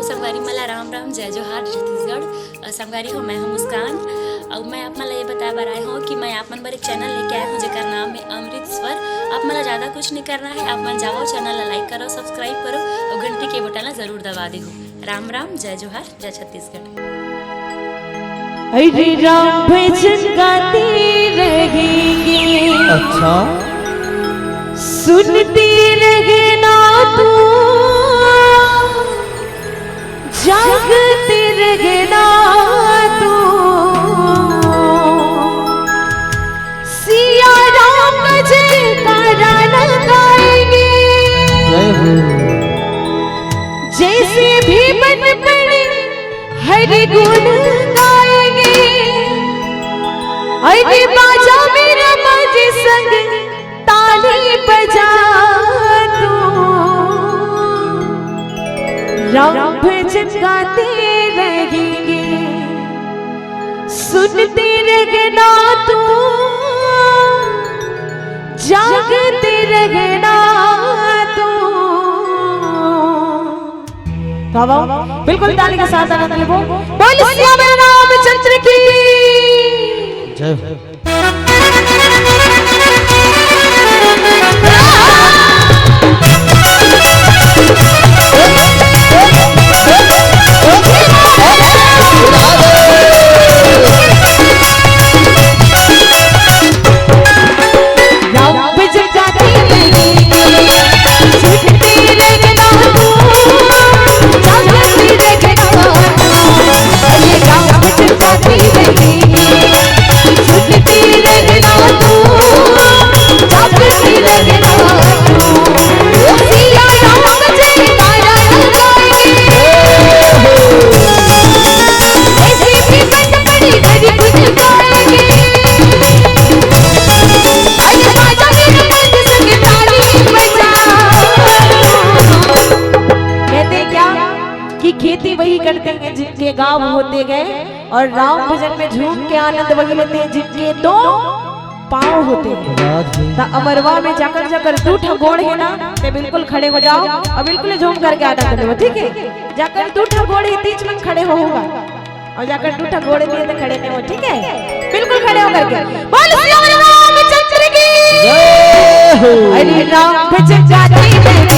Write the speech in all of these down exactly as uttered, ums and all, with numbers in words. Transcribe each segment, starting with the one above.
संगवारी मन ला राम राम, जय जोहार छत्तीसगढ़। अ, संगवारी हो, मैं हूं मुस्कान। अउ मैं आप मन ला ये बताए बर आए हूं कि मैं आप मन बर एक चैनल लेके आए हूं, जेकर नाम है अमृत स्वर। आप मन ला ज्यादा कुछ नहीं करना है, आप मन जाओ, चैनल ला लाइक करो, सब्सक्राइब करो अउ घंटी के बटन ला जरूर दबा देहू। राम राम, जय जोहार, जय छत्तीसगढ़। अरे राम भजन गाते रहेंगे, अच्छा। सुनते रहना तू, जागते रहना तू। सिया राम का जयकारा लगाएंगे। जय हो। जैसे भी बन पड़े हरि गुण गाएंगे। अरे बाजा मेरा बाजे संग ताली बजा तू। राम भजन गाते रहेंगे, सुनते रहना तू, जागते रहना तू। तो आओ, बिल्कुल ताली के साथ आनंद लेबो। बोल सियावर रामचंद्र की। जय हो। कहते क्या कि खेती वही करते हैं जिनके गांव होते गए, और राम भजन में झूम के आनंद वही लेते हैं जिनके दो पाँव होते हैं। त अमरवा में जाकर जाकर दू ठा गोड़ है ना, ते बिल्कुल खड़े हो जाओ और बिल्कुल झूम करके आनंद लो, ठीक है? जाकर दू ठा गोड़ है, तीच मन खड़े होगा, और जाकर दू ठा गोड़ दिए तो खड़े नहीं हो, ठीक है? बिल्कुल खड़े होकर के बोल सियावर रामचंद्र की। जय हो। अरे राम भजन गाते रहेंगे।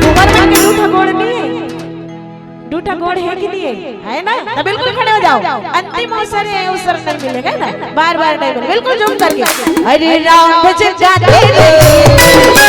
उमर में के दू ठा गोड़ नहीं है? दू ठा गोड़ है कि नहीं है? है ना? तो बिल्कुल खड़े हो जाओ। अंतिम अवसर है, अवसर नहीं मिलेगा ना, बार बार नहीं मिलेगा। बिल्कुल झूम करके। अरे राम भजन गाते रहेंगे।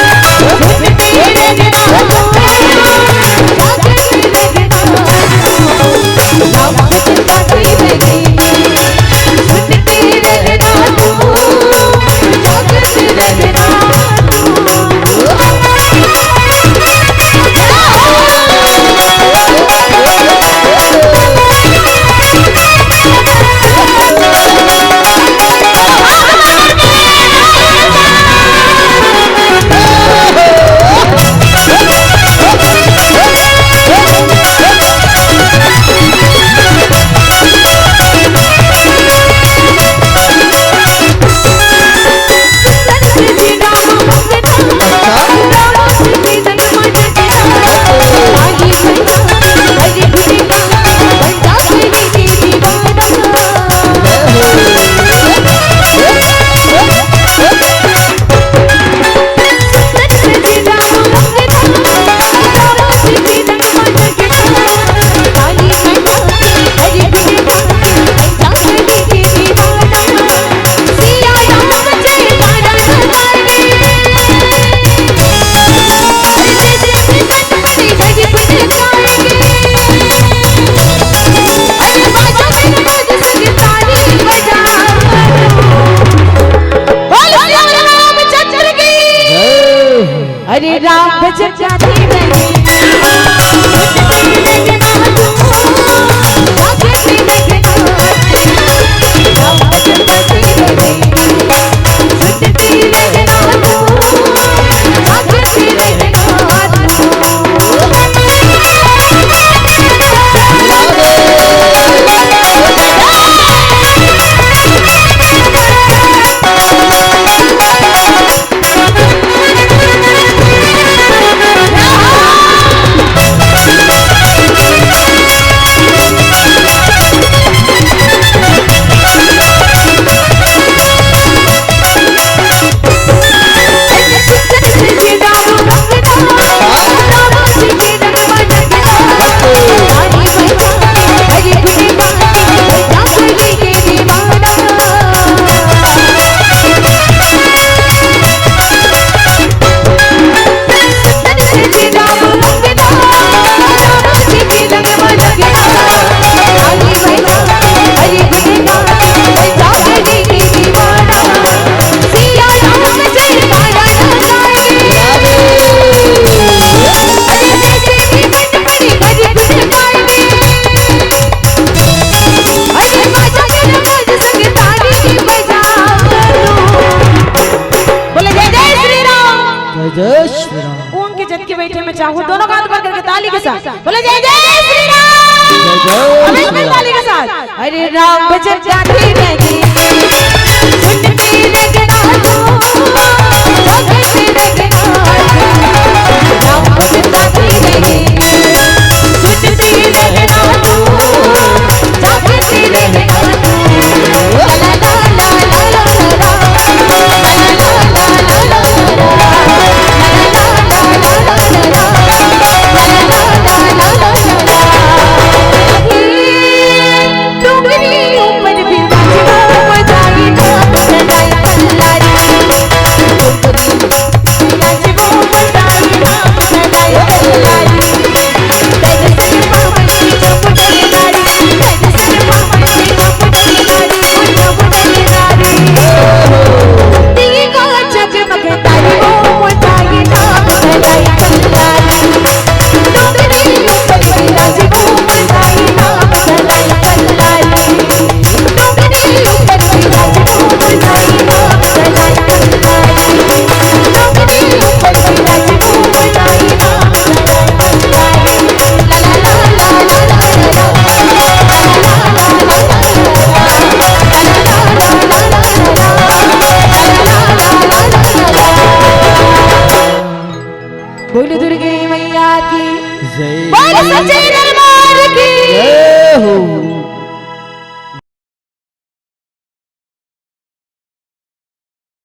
अरे राम भजन गाते रहेंगे। बोले जय जय श्री राम। जय जय श्री राम। ऊंग के जतके बैठे में चाहूं, दोनों हाथ ऊपर करके ताली के साथ बोले जय जय श्री राम। जय जय अभी श्री फिर राम। ताली के साथ। अरे राम भजन गाते रहते, सुनते रहना तो, भजते रहना तो, राम भजन गाते रहते, सुनते रहना तो, जागते रहना तो। बोलो दुर्गे मैया की। जय। बोलो सच्चे दरबार की। जय।